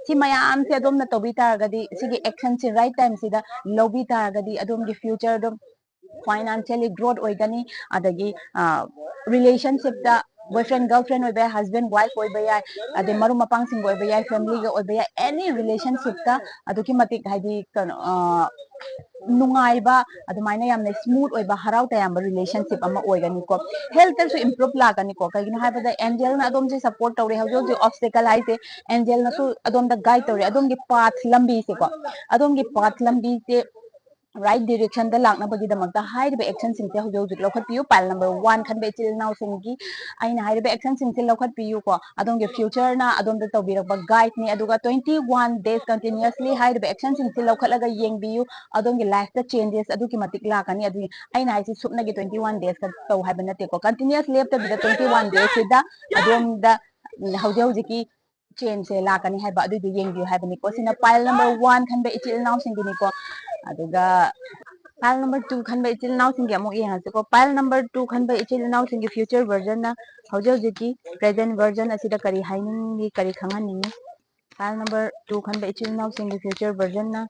ꯁꯤ ꯃꯌꯥꯝꯁꯦ ꯑꯗꯣꯝꯅ ꯇꯧꯕꯤ ꯇꯥꯔꯒꯗꯤ, ꯁꯤꯒꯤ actionꯁꯦ right timeꯁꯤꯗ ꯂꯧꯕꯤ ꯇꯥꯔꯒꯗꯤ ꯑꯗꯣꯝꯒꯤ futureꯗꯣ financially growth ꯑꯣꯏꯒꯅꯤ, ꯑꯗꯒꯤ relationshipꯇ boyfriend girlfriend ꯑꯣꯏꯕ ꯌꯥꯏ, husband wife ꯑꯣꯏꯕ ꯌꯥꯏ, ꯑꯗꯩ ꯃꯔꯨꯞ ꯃꯄꯥꯡꯁꯤꯡꯒ ꯑꯣꯏꯕ ꯌꯥꯏ, familyꯒ ꯑꯣꯏꯕ ꯌꯥꯏ, any relationshipꯇ ꯑꯗꯨꯛꯀꯤ ꯃꯇꯤꯛ ꯍꯥꯏꯗꯤ ꯀꯩꯅꯣ, ꯅꯨꯡꯉꯥꯏꯕ, ꯑꯗꯨꯃꯥꯏꯅ ꯌꯥꯝꯅ smooth ꯑꯣꯏꯕ, ꯍꯔꯥꯎ ꯇꯌꯥꯝꯕ relationship ꯑꯃ ꯑꯣꯏꯒꯅꯤꯀꯣ꯫ Healthꯇꯁꯨ improve ꯂꯥꯛꯀꯅꯤꯀꯣ꯫ ꯀꯩꯒꯤꯅꯣ ꯍꯥꯏꯕꯗ angelꯅ ꯑꯗꯣꯝꯁꯦ support ꯇꯧꯔꯦ꯫ ꯍꯧꯖꯤꯛ ꯍꯧꯖꯤꯛ obstacle ꯍꯥꯏꯁꯦ angelꯅꯁꯨ ꯑꯗꯣꯝꯗ guide ꯇꯧꯔꯦ꯫ ꯑꯗꯣꯝꯒꯤ path ꯂꯝꯕꯤꯁꯦꯀꯣ, ꯑꯗꯣꯝꯒꯤ path ꯂꯝꯕꯤꯁꯦ right directionꯗ ꯂꯥꯛꯅꯕꯒꯤꯗꯃꯛꯇ ꯍꯥꯏꯔꯤꯕ actionꯁꯤꯡꯁꯦ ꯍꯧꯖꯤꯛ ꯍꯧꯖꯤꯛ ꯂꯧꯈꯠꯄꯤꯌꯨ꯫ Pile number one ꯈꯟꯕ ꯏꯆꯤꯜ ꯏꯅꯥꯎꯁꯤꯡꯒꯤ ꯑꯩꯅ ꯍꯥꯏꯔꯤꯕ actionꯁꯤꯡꯁꯦ ꯂꯧꯈꯠꯄꯤꯌꯨꯀꯣ꯫ ꯑꯗꯣꯝꯒꯤ futureꯅ ꯑꯗꯣꯝꯗ ꯇꯧꯕꯤꯔꯛꯄ guideꯅꯤ꯫ ꯑꯗꯨꯒ twenty one days continuously ꯍꯥꯏꯔꯤꯕ actionꯁꯤꯡꯁꯦ ꯂꯧꯈꯠꯂꯒ ꯌꯦꯡꯕꯤꯌꯨ꯫ ꯑꯗꯣꯝꯒꯤ lifeꯇ changes ꯑꯗꯨꯛꯀꯤ ꯃꯇꯤꯛ ꯂꯥꯛꯀꯅꯤ꯫ ꯑꯗꯨꯒꯤ ꯑꯩꯅ ꯍꯥꯏꯁꯤ ꯁꯨꯞꯅꯒꯤ twenty one days ꯈꯛ ꯇꯧ ꯍꯥꯏꯕ ꯅꯠꯇꯦꯀꯣ, continuous ꯂꯦꯞꯇꯕꯤꯗ twenty one daysꯁꯤꯗ ꯑꯗꯣꯝꯗ ꯍꯧꯖꯤꯛ ꯍꯧꯖꯤꯛꯀꯤ changeꯁꯦ ꯂꯥꯛꯀꯅꯤ ꯍꯥꯏꯕ, ꯑꯗꯨꯏꯗꯨ ꯌꯦꯡꯕꯤꯌꯨ ꯍꯥꯏꯕꯅꯤꯀꯣ꯫ ꯁꯤꯅ pile number one ꯈꯟꯕ ꯏꯆꯤꯜ ꯏꯅꯥꯎꯁꯤꯡꯒꯤꯅꯤꯀꯣ꯫ ꯑꯗꯨꯒ pile number two ꯈꯟꯕ ꯏꯆꯤꯜ ꯏꯅꯥꯎꯁꯤꯡꯒꯤ ꯑꯃꯨꯛ ꯌꯦꯡꯉꯁꯤꯀꯣ꯫ Pile number two ꯈꯟꯕ ꯏꯆꯤꯜ ꯏꯅꯥꯎꯁꯤꯡꯒꯤ future versionꯅ ꯍꯧꯖꯤꯛ ꯍꯧꯖꯤꯛꯀꯤ present version ꯑꯁꯤꯗ ꯀꯔꯤ ꯍꯥꯏꯅꯤꯡꯉꯤ, ꯀꯔꯤ ꯈꯪꯍꯟꯅꯤꯡꯉꯤ? Pile number two ꯈꯟꯕ ꯏꯆꯤꯜ ꯏꯅꯥꯎꯁꯤꯡꯒꯤ future version ꯅ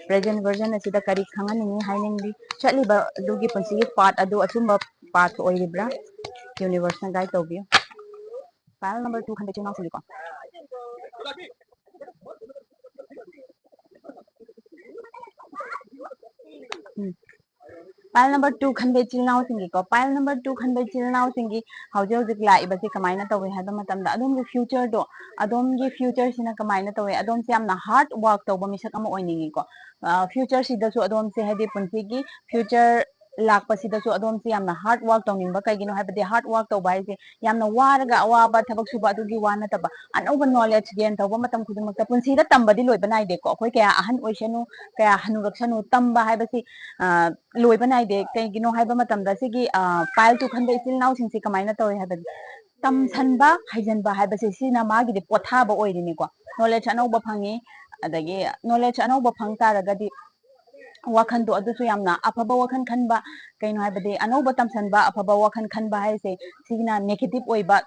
present version ꯑꯁꯤꯗ ꯀꯔꯤ ꯈꯪꯍꯟꯅꯤꯡꯏ ꯍꯥꯏꯅꯤꯡꯂꯤ? ꯆꯠꯂꯤꯕ ꯑꯗꯨꯒꯤ ꯄꯨꯟꯁꯤꯒꯤ path ꯑꯗꯨ ꯑꯆꯨꯝꯕ path ꯑꯣꯏꯔꯤꯕ꯭ꯔꯥ? Universe ꯅ guide ꯇꯧꯕꯤꯌꯨ꯫ Pile number two ꯈꯟꯕ ꯏꯆꯤꯜ ꯏꯅꯥꯎꯁꯤꯡꯒꯤꯀꯣ꯫ ꯎꯝ꯫ Pile number two ꯈꯟꯕ ꯏꯆꯤꯜ ꯏꯅꯥꯎꯁꯤꯡꯒꯤꯀꯣ, pile number two ꯈꯟꯕ ꯏꯆꯤꯜ ꯏꯅꯥꯎꯁꯤꯡꯒꯤ ꯍꯧꯖꯤꯛ ꯍꯧꯖꯤꯛ ꯂꯥꯛꯏꯕꯁꯤ ꯀꯃꯥꯏꯅ ꯇꯧꯏ ꯍꯥꯏꯕ ꯃꯇꯝꯗ, ꯑꯗꯣꯝꯒꯤ future ꯗꯣ, ꯑꯗꯣꯝꯒꯤ future ꯁꯤꯅ ꯀꯃꯥꯏꯅ ꯇꯧꯏ, ꯑꯗꯣꯝꯁꯦ ꯌꯥꯝꯅ hard work ꯇꯧꯕ ꯃꯤꯁꯛ ꯑꯃ ꯑꯣꯏꯅꯤꯡꯉꯤꯀꯣ꯫ ꯑ, future ꯁꯤꯗꯁꯨ ꯑꯗꯣꯝꯁꯦ, ꯍꯥꯏꯗꯤ ꯄꯨꯟꯁꯤꯒꯤ future ꯂꯥꯛꯄꯁꯤꯗꯁꯨ ꯑꯗꯣꯝꯁꯦ ꯌꯥꯝꯅ hard work ꯇꯧꯅꯤꯡꯕ꯫ ꯀꯩꯒꯤꯅꯣ ꯍꯥꯏꯕꯗꯤ hard work ꯇꯧꯕ ꯍꯥꯏꯁꯦ ꯌꯥꯝꯅ ꯋꯥꯔꯒ ꯑꯋꯥꯕ ꯊꯕꯛ ꯁꯨꯕ ꯑꯗꯨꯒꯤ ꯋꯥ ꯅꯠꯇꯕ, ꯑꯅꯧꯕ knowledge gain ꯇꯧꯕ ꯃꯇꯝ ꯈꯨꯗꯤꯡꯃꯛꯇ, ꯄꯨꯟꯁꯤꯗ ꯇꯝꯕꯗꯤ ꯂꯣꯏꯕ ꯅꯥꯏꯗꯦꯀꯣ꯫ ꯑꯩꯈꯣꯏ ꯀꯌꯥ ꯑꯍꯟ ꯑꯣꯏꯁꯅꯨ, ꯀꯌꯥ ꯍꯅꯨꯔꯛꯁꯅꯨ, ꯇꯝꯕ ꯍꯥꯏꯕꯁꯤ, ꯑ, ꯂꯣꯏꯕ ꯅꯥꯏꯗꯦ꯫ ꯀꯩꯒꯤꯅꯣ ꯍꯥꯏꯕ ꯃꯇꯝꯗ ꯁꯤꯒꯤ, ꯑ, pile two ꯈꯟꯕ ꯏꯆꯤꯜ ꯏꯅꯥꯎꯁꯤꯡꯁꯤ ꯀꯃꯥꯏꯅ ꯇꯧꯏ ꯍꯥꯏꯕꯗꯤ, ꯇꯝꯁꯟꯕ, ꯍꯩꯖꯟꯕ ꯍꯥꯏꯕꯁꯦ ꯁꯤꯅ ꯃꯥꯒꯤꯗꯤ ꯄꯣꯊꯥꯕ ꯑꯣꯏꯔꯤꯅꯤꯀꯣ꯫ Knowledge ꯑꯅꯧꯕ ꯐꯪꯉꯤ, ꯑꯗꯒꯤ knowledge ꯑꯅꯧꯕ ꯐꯪ ꯇꯥꯔꯒꯗꯤ ꯋꯥꯈꯟꯗꯣ ꯑꯗꯨꯁꯨ ꯌꯥꯝꯅ ꯑꯐꯕ ꯋꯥꯈꯜ ꯈꯟꯕ, ꯀꯩꯅꯣ ꯍꯥꯏꯕꯗꯤ ꯑꯅꯧꯕ ꯇꯝꯁꯟꯕ, ꯑꯐꯕ ꯋꯥꯈꯜ ꯈꯟꯕ ꯍꯥꯏꯁꯦ ꯁꯤꯒꯤꯅ negative ꯑꯣꯏꯕ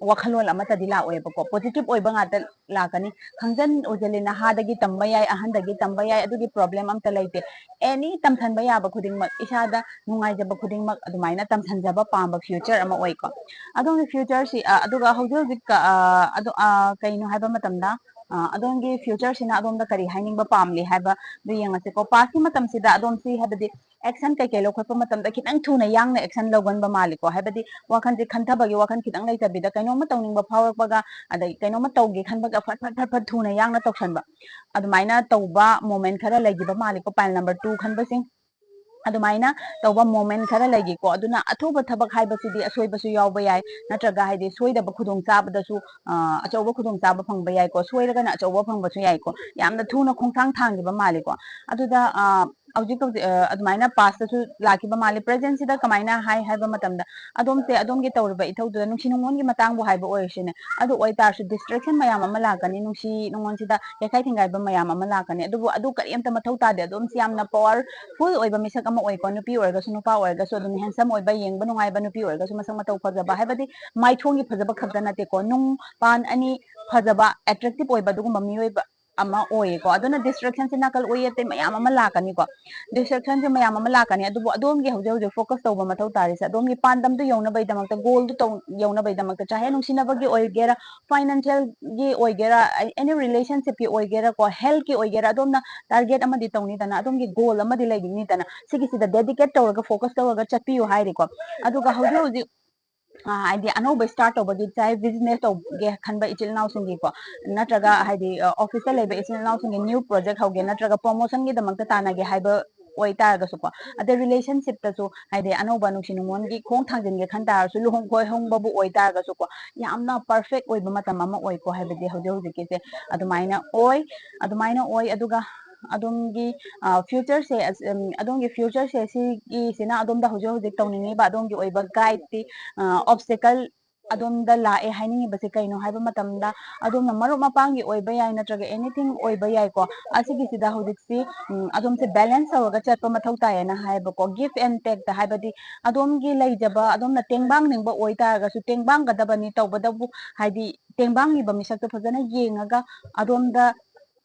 ꯋꯥꯈꯜꯂꯣꯟ ꯑꯃꯠꯇꯗꯤ ꯂꯥꯛꯑꯣꯏꯕꯀꯣ, positive ꯑꯣꯏꯕ ꯉꯥꯛꯇ ꯂꯥꯛꯀꯅꯤ꯫ ꯈꯪꯖꯟ ꯎꯖꯜꯂꯤ, ꯅꯍꯥꯗꯒꯤ ꯇꯝꯕ ꯌꯥꯏ, ꯑꯍꯟꯗꯒꯤ ꯇꯝꯕ ꯌꯥꯏ, ꯑꯗꯨꯒꯤ problem ꯑꯝꯇ ꯂꯩꯇꯦ꯫ Any ꯇꯝꯁꯟꯕ ꯌꯥꯕ ꯈꯨꯗꯤꯡꯃꯛ, ꯏꯁꯥꯗ ꯅꯨꯡꯉꯥꯏꯖꯕ ꯈꯨꯗꯤꯡꯃꯛ ꯑꯗꯨꯃꯥꯏꯅ ꯇꯝꯁꯟꯖꯕ ꯄꯥꯝꯕ future ꯑꯃ ꯑꯣꯏꯀꯣ꯫ ꯑꯗꯣꯝꯒꯤ future ꯁꯤ, ꯑ, ꯑꯗꯨꯒ ꯍꯧꯖꯤꯛ ꯍꯧꯖꯤꯛ, ꯑ, ꯑꯗꯣ, ꯑ, ꯀꯩꯅꯣ ꯍꯥꯏꯕ ꯃꯇꯝꯗ, ꯑ, ꯑꯗꯣꯝꯒꯤ future ꯁꯤꯅ ꯑꯗꯣꯝꯗ ꯀꯔꯤ ꯍꯥꯏꯅꯤꯡꯕ ꯄꯥꯝꯂꯤ ꯍꯥꯏꯕꯗꯨ ꯌꯦꯡꯉꯁꯤꯀꯣ꯫ Past ꯀꯤ ꯃꯇꯝꯁꯤꯗ ꯑꯗꯣꯝꯁꯤ, ꯍꯥꯏꯕꯗꯤ action ꯀꯩꯀꯩ ꯂꯧꯈꯠꯄ ꯃꯇꯝꯗ ꯈꯤꯇꯪ ꯊꯨꯅ ꯌꯥꯡꯅ action ꯂꯧꯒꯟꯕ ꯃꯥꯜꯂꯤꯀꯣ꯫ ꯍꯥꯏꯕꯗꯤ ꯋꯥꯈꯜꯁꯦ ꯈꯟꯊꯕꯒꯤ ꯋꯥꯈꯜ ꯈꯤꯇꯪ ꯂꯩꯇꯕꯤꯗ, ꯀꯩꯅꯣꯝꯃ ꯇꯧꯅꯤꯡꯕ ꯐꯥꯎꯔꯛꯄꯒ, ꯑꯗꯒꯤ ꯀꯩꯅꯣꯝꯃ ꯇꯧꯒꯦ ꯈꯟꯕꯒ ꯐꯠ ꯐꯠ ꯐꯠ ꯐꯠ ꯊꯨꯅ ꯌꯥꯡꯅ ꯇꯧꯁꯟꯕ, ꯑꯗꯨꯃꯥꯏꯅ ꯇꯧꯕ moment ꯈꯔ ꯂꯩꯈꯤꯕ ꯃꯥꯜꯂꯤꯀꯣ, pile number two ꯈꯟꯕꯁꯤꯡ꯫ ꯑꯗꯨꯃꯥꯏꯅ ꯇꯧꯕ moment ꯈꯔ ꯂꯩꯈꯤꯀꯣ꯫ ꯑꯗꯨꯅ ꯑꯊꯨꯕ ꯊꯕꯛ ꯍꯥꯏꯕꯁꯤꯗꯤ ꯑꯁꯣꯏꯕꯁꯨ ꯌꯥꯎꯕ ꯌꯥꯏ, ꯅꯠꯇ꯭ꯔꯒ ꯍꯥꯏꯗꯤ ꯁꯣꯏꯗꯕ ꯈꯨꯗꯣꯡꯆꯥꯕꯗꯁꯨ, ꯑ, ꯑꯆꯧꯕ ꯈꯨꯗꯣꯡꯆꯥꯕ ꯐꯪꯕ ꯌꯥꯏꯀꯣ꯫ ꯁꯣꯏꯔꯒꯅ ꯑꯆꯧꯕ ꯐꯪꯕꯁꯨ ꯌꯥꯏꯀꯣ꯫ ꯌꯥꯝꯅ ꯊꯨꯅ ꯈꯣꯡꯊꯥꯡ ꯊꯥꯡꯈꯤꯕ ꯃꯥꯜꯂꯤꯀꯣ꯫ ꯑꯗꯨꯗ, ꯑ, ꯍꯧꯖꯤꯛ ꯍꯧꯖꯤꯛ ꯑꯗꯨꯃꯥꯏꯅ ꯄꯥꯁꯇꯁꯨ ꯂꯥꯛꯈꯤꯕ ꯃꯥꯜꯂꯤ꯫ ꯄ꯭ꯔꯖꯦꯟꯁꯤꯗ ꯀꯃꯥꯏꯅ ꯍꯥꯏ ꯍꯥꯏꯕ ꯃꯇꯝꯗ, ꯑꯗꯣꯝꯁꯦ ꯑꯗꯣꯝꯒꯤ ꯇꯧꯔꯤꯕ ꯏꯊꯧꯗꯨꯗ ꯅꯨꯡꯁꯤ ꯅꯨꯡꯉꯣꯟꯒꯤ ꯃꯇꯥꯡꯕꯨ ꯍꯥꯏꯕ ꯑꯣꯏꯔꯁꯤꯅꯦ, ꯑꯗꯨ ꯑꯣꯏꯇꯥꯔꯁꯨ ꯗꯤꯁꯇ꯭ꯔꯦꯛꯁꯟ ꯃꯌꯥꯝ ꯑꯃ ꯂꯥꯛꯀꯅꯤ, ꯅꯨꯡꯁꯤ ꯅꯨꯡꯉꯣꯟꯁꯤꯗ ꯌꯥꯏꯈꯥꯏ ꯊꯤꯡꯒꯥꯏꯕ ꯃꯌꯥꯝ ꯑꯃ ꯂꯥꯛꯀꯅꯤ꯫ ꯑꯗꯨꯕꯨ ꯑꯗꯨ ꯀꯔꯤꯝꯇ ꯃꯊꯧ ꯇꯥꯗꯦ꯫ ꯑꯗꯣꯝꯁꯤ ꯌꯥꯝꯅ ꯄꯋꯥꯔꯐꯨꯜ ꯑꯣꯏꯕ ꯃꯤꯁꯛ ꯑꯃ ꯑꯣꯏꯀꯣ꯫ ꯅꯨꯄꯤ ꯑꯣꯏꯔꯒꯁꯨ ꯅꯨꯄꯥ ꯑꯣꯏꯔꯒꯁꯨ ꯑꯗꯨꯝ ꯍꯦꯟꯁꯝ ꯑꯣꯏꯕ, ꯌꯦꯡꯕ ꯅꯨꯡꯉꯥꯏꯕ, ꯅꯨꯄꯤ ꯑꯣꯏꯔꯒꯁꯨ ꯃꯁꯛ ꯃꯇꯧ ꯐꯖꯕ, ꯍꯥꯏꯕꯗꯤ ꯃꯥꯏꯊꯣꯡꯒꯤ ꯐꯖꯕ ꯈꯛꯇ ꯅꯠꯇꯦꯀꯣ, ꯅꯨꯡ ꯄꯥꯟ ꯑꯅꯤ ꯐꯖꯕ, ꯑꯦꯇ꯭ꯔꯦꯛꯇꯤꯞ ꯑꯣꯏꯕ ꯑꯗꯨꯒꯨꯝꯕ ꯃꯤꯑꯣꯏꯕ ꯑꯃ ꯑꯣꯏꯌꯦꯀꯣ꯫ ꯑꯗꯨꯅ ꯗꯤꯁꯇ꯭ꯔꯦꯛꯁꯟꯁꯦ ꯅꯥꯀꯜ ꯑꯣꯏ ꯑꯇꯩ ꯃꯌꯥꯝ ꯑꯃ ꯂꯥꯛꯀꯅꯤꯀꯣ꯫ ꯗꯤꯁꯇ꯭ꯔꯦꯛꯁꯟꯁꯦ ꯃꯌꯥꯝ ꯑꯃ ꯂꯥꯛꯀꯅꯤ꯫ ꯑꯗꯨꯕꯨ ꯑꯗꯣꯝꯒꯤ ꯍꯧꯖꯤꯛ ꯍꯧꯖꯤꯛ ꯐꯣꯀꯁ ꯇꯧꯕ ꯃꯊꯧ ꯇꯥꯔꯤꯁꯦ ꯑꯗꯣꯝꯒꯤ ꯄꯥꯟꯗꯝꯗꯨ ꯌꯧꯅꯕꯒꯤꯗꯃꯛꯇ, ꯒꯣꯜꯗꯨ ꯇꯧ ꯌꯧꯅꯕꯒꯤꯗꯃꯛꯇ, ꯆꯥꯍꯦ ꯅꯨꯡꯁꯤꯅꯕꯒꯤ ꯑꯣꯏꯒꯦꯔꯥ, ꯐꯥꯏꯅꯥꯟꯁꯤꯌꯦꯜꯒꯤ ꯑꯣꯏꯒꯦꯔꯥ, ꯑꯦꯅꯤ ꯔꯤꯂꯦꯁꯟꯁꯤꯞꯀꯤ ꯑꯣꯏꯒꯦꯔꯥ ꯀꯣ, ꯍꯦꯜꯊꯀꯤ ꯑꯣꯏꯒꯦꯔꯥ, ꯑꯗꯣꯝꯅ ꯇꯥꯔꯒꯦꯠ ꯑꯃꯗꯤ ꯇꯧꯅꯤꯗꯅ, ꯑꯗꯣꯝꯒꯤ ꯒꯣꯜ ꯑꯃꯗꯤ ꯂꯩꯒꯅꯤꯗꯅ, ꯁꯤꯒꯤꯁꯤꯗ ꯗꯦꯗꯤꯀꯦꯠ ꯇꯧꯔꯒ, ꯐꯣꯀꯁ ꯇꯧꯔꯒ ꯆꯠꯄꯤꯌꯨ ꯍꯥꯏꯔꯤꯀꯣ꯫ ꯑꯗꯨꯒ ꯍꯧꯖꯤꯛ ꯍꯧꯖꯤꯛ ꯑ, ꯍꯥꯏꯗꯤ ꯑꯅꯧꯕ ꯁ꯭ꯇꯥꯔꯠ ꯇꯧꯕꯒꯤ, ꯆꯥꯍꯦ ꯕꯤꯖꯤꯅꯦꯁ ꯇꯧꯒꯦ ꯈꯟꯕ ꯏꯆꯤꯜ ꯏꯅꯥꯎꯁꯤꯡꯒꯤꯀꯣ, ꯅꯠꯇ꯭ꯔꯒ ꯍꯥꯏꯗꯤ, ꯑ, ꯑꯣꯐꯤꯁꯇ ꯂꯩꯕ ꯏꯆꯤꯜ ꯏꯅꯥꯎꯁꯤꯡꯒꯤ ꯅ꯭ꯌꯨ ꯄ꯭ꯔꯣꯖꯦꯛ ꯍꯧꯒꯦ, ꯅꯠꯇ꯭ꯔꯒ ꯄ꯭ꯔꯣꯃꯣꯁꯟꯒꯤꯗꯃꯛꯇ ꯇꯥꯟꯅꯒꯦ ꯍꯥꯏꯕ ꯑꯣꯏꯇꯥꯔꯒꯁꯨꯀꯣ, ꯑꯗꯩ ꯔꯤꯂꯦꯁꯟꯁꯤꯞꯇꯁꯨ ꯍꯥꯏꯗꯤ ꯑꯅꯧꯕ ꯅꯨꯡꯁꯤ ꯅꯨꯡꯉꯣꯟꯒꯤ ꯈꯣꯡ ꯊꯥꯡꯖꯤꯟꯒꯦ ꯈꯟ ꯇꯥꯔꯁꯨ, ꯂꯨꯍꯣꯡ ꯈꯣꯏꯍꯣꯡꯕꯕꯨ ꯑꯣꯏꯇꯥꯔꯒꯁꯨꯀꯣ, ꯌꯥꯝꯅ ꯄꯔꯐꯦꯛ ꯑꯣꯏꯕ ꯃꯇꯝ ꯑꯃ ꯑꯣꯏꯀꯣ꯫ ꯍꯥꯏꯕꯗꯤ ꯍꯧꯖꯤꯛ ꯍꯧꯖꯤꯛꯀꯤꯁꯦ ꯑꯗꯨꯃꯥꯏꯅ ꯑꯣꯏ, ꯑꯗꯨꯃꯥꯏꯅ ꯑꯣꯏ꯫ ꯑꯗꯨꯒ ꯑꯗꯣꯝꯒꯤ, ꯑ, ꯐ꯭ꯌꯨꯆꯔꯁꯦ, ꯑꯁ, ꯎꯝ, ꯑꯗꯣꯝꯒꯤ ꯐ꯭ꯌꯨꯆꯔꯁꯦ ꯁꯤꯒꯤꯁꯤꯅ ꯑꯗꯣꯝꯗ ꯍꯧꯖꯤꯛ ꯍꯧꯖꯤꯛ ꯇꯧꯅꯤꯡꯉꯤꯕ ꯑꯗꯣꯝꯒꯤ ꯑꯣꯏꯕ ꯒꯥꯏꯗꯇꯤ, ꯑ, ꯑꯣꯕꯁꯇꯦꯀꯜ ꯑꯗꯣꯝꯗ ꯂꯥꯛꯑꯦ ꯍꯥꯏꯅꯤꯡꯉꯤꯕꯁꯦ ꯀꯩꯅꯣ ꯍꯥꯏꯕ ꯃꯇꯝꯗ, ꯑꯗꯣꯝꯅ ꯃꯔꯨꯞ ꯃꯄꯥꯡꯒꯤ ꯑꯣꯏꯕ ꯌꯥꯏ, ꯅꯠꯇ꯭ꯔꯒ ꯑꯦꯅꯤꯊꯤꯡ ꯑꯣꯏꯕ ꯌꯥꯏꯀꯣ꯫ ꯑꯁꯤꯒꯤꯁꯤꯗ ꯍꯧꯖꯤꯛꯁꯤ, ꯎꯝ, ꯑꯗꯣꯝꯁꯦ ꯕꯦꯂꯦꯟꯁ ꯇꯧꯔꯒ ꯆꯠꯄ ꯃꯊꯧ ꯇꯥꯏꯌꯦꯅ ꯍꯥꯏꯌꯦꯕꯀꯣ꯫ ꯒꯤꯐ ꯑꯦꯟ ꯇꯦꯛꯇ ꯍꯥꯏꯕꯗꯤ ꯑꯗꯣꯝꯒꯤ ꯂꯩꯖꯕ, ꯑꯗꯣꯝꯅ ꯇꯦꯡꯕꯥꯡꯅꯤꯡꯕ ꯑꯣꯏꯇꯥꯔꯒꯁꯨ ꯇꯦꯡꯕꯥꯡꯒꯗꯕꯅꯤ, ꯇꯧꯕꯇꯕꯨ ꯍꯥꯏꯗꯤ ꯇꯦꯡꯕꯥꯡꯉꯤꯕ ꯃꯤꯁꯛꯇꯣ ꯐꯖꯅ ꯌꯦꯡꯉꯒ ꯑꯗꯣꯝꯗ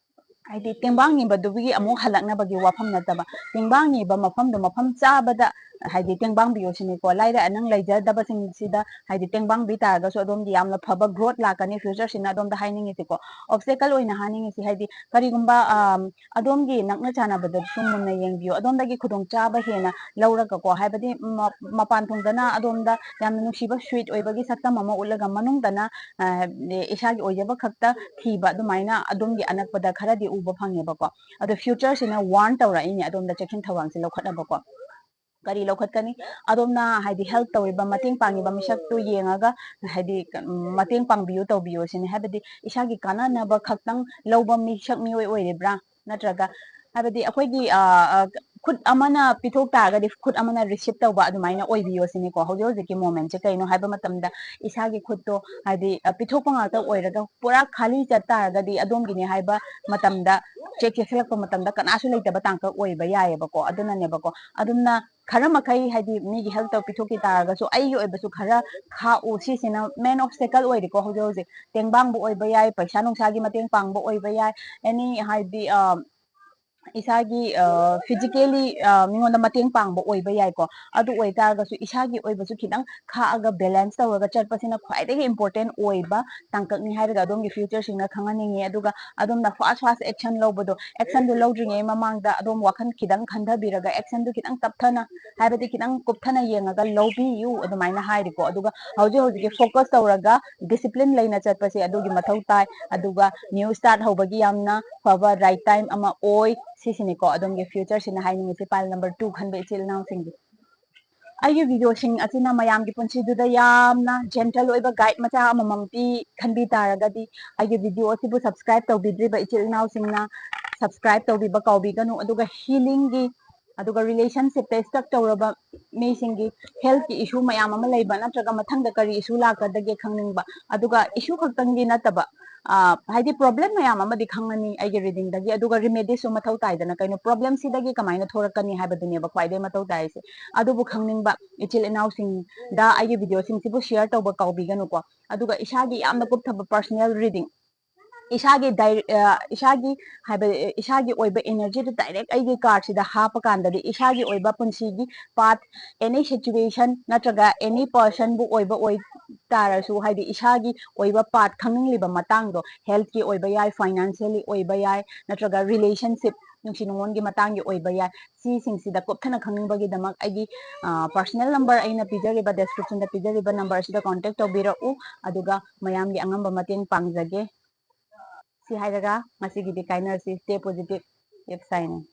ꯍꯥꯏꯗꯤ ꯇꯦꯡꯕꯥꯡꯉꯤꯕꯗꯨꯒꯤ ꯑꯃꯨꯛ ꯍꯜꯂꯛꯅꯕꯒꯤ ꯋꯥꯐꯝ ꯅꯠꯇꯕ, ꯇꯦꯡꯕꯥꯡꯉꯤꯕ ꯃꯐꯝꯗꯣ ꯃꯐꯝ ꯆꯥꯕꯗ ꯍꯥꯏꯗꯤ ꯇꯦꯡꯕꯥꯡꯕꯤꯌꯣ ꯁꯤꯅꯤꯀꯣ꯫ ꯂꯥꯏꯔ ꯅꯪ ꯂꯩꯖꯗꯕꯁꯤꯡꯁꯤꯗ ꯍꯥꯏꯗꯤ ꯇꯦꯡꯕꯥꯡꯕꯤ ꯇꯥꯔꯒꯁꯨ ꯑꯗꯣꯝꯒꯤ ꯌꯥꯝꯅ ꯐꯕ ꯒ꯭ꯔꯣꯠ ꯂꯥꯛꯀꯅꯤ ꯐ꯭ꯌꯨꯆꯔꯁꯤꯅ ꯑꯗꯣꯝꯗ ꯍꯥꯏꯅꯤꯡꯉꯤꯁꯤꯀꯣ꯫ ꯑꯣꯕꯁꯇꯦꯀꯜ ꯑꯣꯏꯅ ꯍꯥꯏꯅꯤꯡꯉꯤꯁꯤ ꯍꯥꯏꯗꯤ ꯀꯔꯤꯒꯨꯝꯕ, ꯑꯝ, ꯑꯗꯣꯝꯒꯤ ꯅꯛꯅ ꯆꯥꯟꯅꯕꯗꯁꯨ ꯃꯨꯟꯅ ꯌꯦꯡꯕꯤꯌꯨ꯫ ꯑꯗꯣꯝꯗꯒꯤ ꯈꯨꯗꯣꯡꯆꯥꯕ ꯍꯦꯟꯅ ꯂꯧꯔꯒꯀꯣ, ꯍꯥꯏꯕꯗꯤ ꯃ-, ꯃꯄꯥꯟ ꯊꯣꯡꯗꯅ ꯑꯗꯣꯝꯗ ꯌꯥꯝꯅ ꯅꯨꯡꯁꯤꯕ ꯁ꯭ꯋꯤꯠ ꯑꯣꯏꯕꯒꯤ ꯁꯛꯇꯝ ꯑꯃ ꯎꯠꯂꯒ ꯃꯅꯨꯡꯗꯅ, ꯑ, ꯏꯁꯥꯒꯤ ꯑꯣꯏꯖꯕ ꯈꯛꯇ ꯊꯤꯕ ꯑꯗꯨꯃꯥꯏꯅ ꯑꯗꯣꯝꯒꯤ ꯑꯅꯛꯄꯗ ꯈꯔꯗꯤ ꯎꯕ ꯐꯪꯉꯦꯕꯀꯣ꯫ ꯑꯗꯣ ꯐ꯭ꯌꯨꯆꯔꯁꯤꯅ ꯋꯥꯔꯟ ꯇꯧꯔꯛꯏꯅꯦ ꯑꯗꯣꯝꯗ ꯆꯦꯛꯁꯤꯟ ꯊꯧꯔꯥꯡꯁꯦ ꯂꯧꯈꯠꯅꯕꯀꯣ꯫ ꯀꯔꯤ ꯂꯧꯈꯠꯀꯅꯤ? ꯑꯗꯣꯝꯅ ꯍꯥꯏꯗꯤ ꯍꯦꯜꯞ ꯇꯧꯔꯤꯕ, ꯃꯇꯦꯡ ꯄꯥꯡꯉꯤꯕ ꯃꯤꯁꯛꯇꯨ ꯌꯦꯡꯉꯒ ꯍꯥꯏꯗꯤ ꯀ-, ꯃꯇꯦꯡ ꯄꯥꯡꯕꯤꯌꯨ, ꯇꯧꯕꯤꯌꯨ ꯁꯤꯅꯤ꯫ ꯍꯥꯏꯕꯗꯤ ꯏꯁꯥꯒꯤ ꯀꯥꯟꯅꯅꯕ ꯈꯛꯇꯪ ꯂꯧꯕ ꯃꯤꯁꯛ ꯃꯤꯑꯣꯏ ꯑꯣꯏꯔꯤꯕ꯭ꯔꯥ? ꯅꯠꯇ꯭ꯔꯒ ꯍꯥꯏꯕꯗꯤ ꯑꯩꯈꯣꯏꯒꯤ ꯈꯨꯠ ꯑꯃꯅ ꯄꯤꯊꯣꯛ ꯇꯥꯔꯒꯗꯤ ꯈꯨꯠ ꯑꯃꯅ ꯔꯤꯁꯤꯞ ꯇꯧꯕ ꯑꯗꯨꯃꯥꯏꯅ ꯑꯣꯏꯕꯤꯌꯣ ꯁꯤꯅꯤꯀꯣ꯫ ꯍꯧꯖꯤꯛ ꯍꯧꯖꯤꯛꯀꯤ ꯃꯣꯃꯦꯟꯁꯦ ꯀꯩꯅꯣ ꯍꯥꯏꯕ ꯃꯇꯝꯗ ꯏꯁꯥꯒꯤ ꯈꯨꯠꯇꯣ ꯍꯥꯏꯗꯤ ꯄꯤꯊꯣꯛꯄ ꯉꯥꯛꯇ ꯑꯣꯏꯔꯒ ꯄꯨꯔꯥ ꯈꯥꯂꯤ ꯆꯠ ꯇꯥꯔꯒꯗꯤ ꯑꯗꯣꯝꯒꯤꯅꯦ ꯍꯥꯏꯕ ꯃꯇꯝꯗ ꯆꯦꯛ ꯆꯦꯛꯁꯤꯜꯂꯛꯄ ꯃꯇꯝꯗ ꯀꯅꯥꯁꯨ ꯂꯩꯇꯕ ꯇꯥꯡꯀꯛ ꯑꯣꯏꯕ ꯌꯥꯏꯑꯕꯀꯣ꯫ ꯑꯗꯨꯅꯅꯦꯕꯀꯣ ꯑꯗꯨꯝꯅ ꯈꯔ ꯃꯈꯩ ꯍꯥꯏꯗꯤ ꯃꯤꯒꯤ ꯍꯦꯜꯞ ꯇꯧ ꯄꯤꯊꯣꯛꯈꯤ ꯇꯥꯔꯒꯁꯨ ꯑꯩꯒꯤ ꯑꯣꯏꯕꯁꯨ ꯈꯔ ꯈꯥꯛꯎ꯫ ꯁꯤꯁꯤꯅ ꯃꯦꯟ ꯑꯣꯕꯁꯇꯦꯀꯜ ꯑꯣꯏꯔꯦꯀꯣ꯫ ꯍꯧꯖꯤꯛ ꯍꯧꯖꯤꯛ ꯇꯦꯡꯕꯥꯡꯕ ꯑꯣꯏꯕ ꯌꯥꯏ, ꯄꯩꯁꯥ ꯅꯨꯡꯁꯥꯒꯤ ꯃꯇꯦꯡ ꯄꯥꯡꯕ ꯑꯣꯏꯕ ꯌꯥꯏ, ꯑꯦꯅꯤ ꯍꯥꯏꯗꯤ ꯏꯁꯥꯒꯤ ꯐꯤꯖꯤꯀꯦꯂꯤ ꯃꯤꯉꯣꯟꯗ ꯃꯇꯦꯡ ꯄꯥꯡꯕ ꯑꯣꯏꯕ ꯌꯥꯏꯀꯣ꯫ ꯑꯗꯨ ꯑꯣꯏꯇꯥꯔꯒꯁꯨ ꯏꯁꯥꯒꯤ ꯑꯣꯏꯕꯁꯨ ꯈꯤꯇꯪ ꯈꯥꯛꯑꯒ ꯕꯦꯂꯦꯟꯁ ꯇꯧꯔꯒ ꯆꯠꯄꯁꯤꯅ ꯈ꯭ꯋꯥꯏꯗꯒꯤ ꯏꯝꯄꯣꯔꯇꯦꯟ ꯑꯣꯏꯕ ꯇꯥꯡꯀꯛꯅꯤ ꯍꯥꯏꯔꯒ ꯑꯗꯣꯝꯒꯤ ꯐ꯭ꯌꯨꯆꯔꯁꯤꯡꯅ ꯈꯪꯍꯟꯅꯤꯡꯉꯤ꯫ ꯑꯗꯨꯒ ꯑꯗꯣꯝꯅ ꯐꯥꯁ ꯐꯥꯁ ꯑꯦꯛꯁꯟ ꯂꯧꯕꯗꯣ, ꯑꯦꯛꯁꯟꯗꯨ ꯂꯧꯗ꯭ꯔꯤꯉꯩ ꯃꯃꯥꯡꯗ ꯑꯗꯣꯝ ꯋꯥꯈꯜ ꯈꯤꯇꯪ ꯈꯟꯊꯕꯤꯔꯒ ꯑꯦꯛꯁꯟꯗꯨ ꯈꯤꯇꯪ ꯇꯞꯊꯅ ꯍꯥꯏꯕꯗꯤ ꯈꯤꯇꯪ ꯀꯨꯞꯊꯅ ꯌꯦꯡꯉꯒ ꯂꯧꯕꯤꯌꯨ ꯑꯗꯨꯃꯥꯏꯅ ꯍꯥꯏꯔꯤꯀꯣ꯫ ꯑꯗꯨꯒ ꯍꯧꯖꯤꯛ ꯍꯧꯖꯤꯛꯀꯤ ꯐꯣꯀꯁ ꯇꯧꯔꯒ ꯗꯤꯁꯤꯄ꯭ꯂꯤꯟ ꯂꯩꯅ ꯆꯠꯄꯁꯦ ꯑꯗꯨꯒꯤ ꯃꯊꯧ ꯇꯥꯏ꯫ ꯑꯗꯨꯒ ꯅ꯭ꯌꯨ ꯁ꯭ꯇꯥꯔꯠ ꯍꯧꯕꯒꯤ ꯌꯥꯝꯅ ꯐꯕ ꯔꯥꯏꯠ ꯇꯥꯏꯝ ꯑꯃ ꯑꯣꯏ꯫ ꯁꯤꯁꯤꯅꯤꯀꯣ ꯑꯗꯣꯝꯒꯤ ꯐ꯭ꯌꯨꯆꯔꯁꯤꯅ ꯍꯥꯏꯅꯤꯡꯉꯤꯁꯦ ꯄꯥꯏꯜ ꯅꯝꯕꯔ ꯇꯨ ꯈꯟꯕ ꯏꯆꯤꯜ ꯏꯅꯥꯎꯁꯤꯡꯗꯤ꯫ ꯑꯩꯒꯤ ꯚꯤꯗꯤꯑꯣꯁꯤꯡ ꯑꯁꯤꯅ ꯃꯌꯥꯝꯒꯤ ꯄꯨꯟꯁꯤꯗꯨꯗ ꯌꯥꯝꯅ ꯖꯦꯟꯇꯜ ꯑꯣꯏꯕ ꯒꯥꯏꯗ ꯃꯆꯥ ꯑꯃꯃꯝ ꯄꯤ ꯈꯟꯕꯤ ꯇꯥꯔꯒꯗꯤ ꯑꯩꯒꯤ ꯚꯤꯗꯤꯑꯣ ꯑꯁꯤꯕꯨ ꯁꯕꯁꯀ꯭ꯔꯥꯏꯕ ꯇꯧꯕꯤꯗ꯭ꯔꯤꯕ ꯏꯆꯤꯜ ꯏꯅꯥꯎꯁꯤꯡꯅ ꯁꯕꯁꯀ꯭ꯔꯥꯏꯕ ꯇꯧꯕꯤꯕ ꯀꯥꯎꯕꯤꯒꯅꯨ꯫ ꯑꯗꯨꯒ ꯍꯤꯂꯤꯡꯒꯤ ꯑꯗꯨꯒ ꯔꯤꯂꯦꯁꯟꯁꯤꯞꯇ ꯁ꯭ꯇꯛ ꯇꯧꯔꯕ ꯃꯤꯁꯤꯡꯒꯤ ꯍꯦꯜꯠꯀꯤ ꯏꯁꯨ ꯃꯌꯥꯝ ꯑꯃ ꯂꯩꯕ ꯅꯠꯇ꯭ꯔꯒ ꯃꯊꯪꯗ ꯀꯔꯤ ꯏꯁꯨ ꯂꯥꯛꯀꯗꯒꯦ ꯈꯪꯅꯤꯡꯕ, ꯑꯗꯨꯒ ꯏꯁꯨ ꯈꯛꯇꯪꯒꯤ ꯅꯠꯇꯕ ꯍꯥꯏꯗꯤ ꯄ꯭ꯔꯣꯕ꯭ꯂꯦꯝ ꯃꯌꯥꯝ ꯑꯃꯗꯤ ꯈꯪꯉꯅꯤ ꯑꯩꯒꯤ ꯔꯤꯗꯤꯡꯗꯒꯤ, ꯑꯗꯨꯒ ꯔꯤꯃꯦꯗꯤꯁꯁꯨ ꯃꯊꯧ ꯇꯥꯏꯗꯅ꯫ ꯀꯩꯅꯣ ꯄ꯭ꯔꯣꯕ꯭ꯂꯦꯝꯁꯤꯗꯒꯤ ꯀꯃꯥꯏꯅ ꯊꯣꯔꯛꯀꯅꯤ ꯍꯥꯏꯕꯗꯨꯅꯦꯕ ꯈ꯭ꯋꯥꯏꯗꯒꯤ ꯃꯊꯧ ꯇꯥꯏꯁꯦ꯫ ꯑꯗꯨꯕꯨ ꯈꯪꯅꯤꯡꯕ ꯏꯆꯤꯜ ꯏꯅꯥꯎꯁꯤꯡꯗ ꯑꯩꯒꯤ ꯚꯤꯗꯤꯑꯣꯁꯤꯡꯁꯤꯕꯨ ꯁꯤꯌꯔ ꯇꯧꯕ ꯀꯥꯎꯕꯤꯒꯅꯨꯀꯣ꯫ ꯑꯗꯨꯒ ꯏꯁꯥꯒꯤ ꯌꯥꯝꯅ ꯀꯨꯞꯊꯕ ꯄꯔꯁꯅꯦꯜ ꯔꯤꯗꯤꯡ, ꯏꯁꯥꯒꯤ ꯗꯥꯏ ꯏꯁꯥꯒꯤ ꯍꯥꯏꯕꯗꯤ ꯏꯁꯥꯒꯤ ꯑꯣꯏꯕ ꯏꯅꯔꯖꯤꯗꯨ ꯗꯥꯏꯔꯦꯛ ꯑꯩꯒꯤ ꯀꯥꯔꯠꯁꯤꯗ ꯍꯥꯞꯄ ꯀꯥꯟꯗꯗꯤ ꯏꯁꯥꯒꯤ ꯑꯣꯏꯕ ꯄꯨꯟꯁꯤꯒꯤ ꯄꯥꯠ, ꯑꯦꯅꯤ ꯁꯤꯆꯨꯋꯦꯁꯟ ꯅꯠꯇ꯭ꯔꯒ ꯑꯦꯅꯤ ꯄꯔꯁꯟꯕꯨ ꯑꯣꯏꯕ ꯑꯣꯏ ꯇꯥꯔꯁꯨ, ꯍꯥꯏꯗꯤ ꯏꯁꯥꯒꯤ ꯑꯣꯏꯕ ꯄꯥꯠ ꯈꯪꯅꯤꯡꯂꯤꯕ ꯃꯇꯥꯡꯗꯣ, ꯍꯦꯜꯠꯀꯤ ꯑꯣꯏꯕ ꯌꯥꯏ, ꯐꯥꯏꯅꯥꯟꯁꯤꯌꯦꯜꯂꯤ ꯑꯣꯏꯕ ꯌꯥꯏ, ꯅꯠꯇ꯭ꯔꯒ ꯔꯤꯂꯦꯁꯟꯁꯤꯞ, ꯅꯨꯡꯁꯤ ꯅꯨꯡꯉꯣꯟꯒꯤ ꯃꯇꯥꯡꯒꯤ ꯑꯣꯏꯕ ꯌꯥꯏ, ꯁꯤꯁꯤꯡꯁꯤꯗ ꯀꯨꯞꯊꯅ ꯈꯪꯅꯤꯡꯕꯒꯤꯗꯃꯛ ꯑꯩꯒꯤ ꯄꯔꯁꯅꯦꯜ ꯅꯝꯕꯔ ꯑꯩꯅ ꯄꯤꯖꯔꯤꯕ ꯗꯦꯁꯀ꯭ꯔꯤꯞꯁꯟꯗ ꯄꯤꯖꯔꯤꯕ ꯅꯝꯕꯔꯁꯤꯗ ꯀꯣꯟꯇꯦꯛ ꯇꯧꯕꯤꯔꯛꯎ꯫ ꯑꯗꯨꯒ ꯃꯌꯥꯝꯒꯤ ꯑꯉꯝꯕ ꯃꯇꯦꯡ ꯄꯥꯡꯖꯒꯦ꯫ ꯁꯤ ꯍꯥꯏꯔꯒ ꯉꯁꯤꯒꯤꯗꯤ ꯀꯥꯏꯅꯔꯁꯤ꯫ Stay positive, keep shining꯫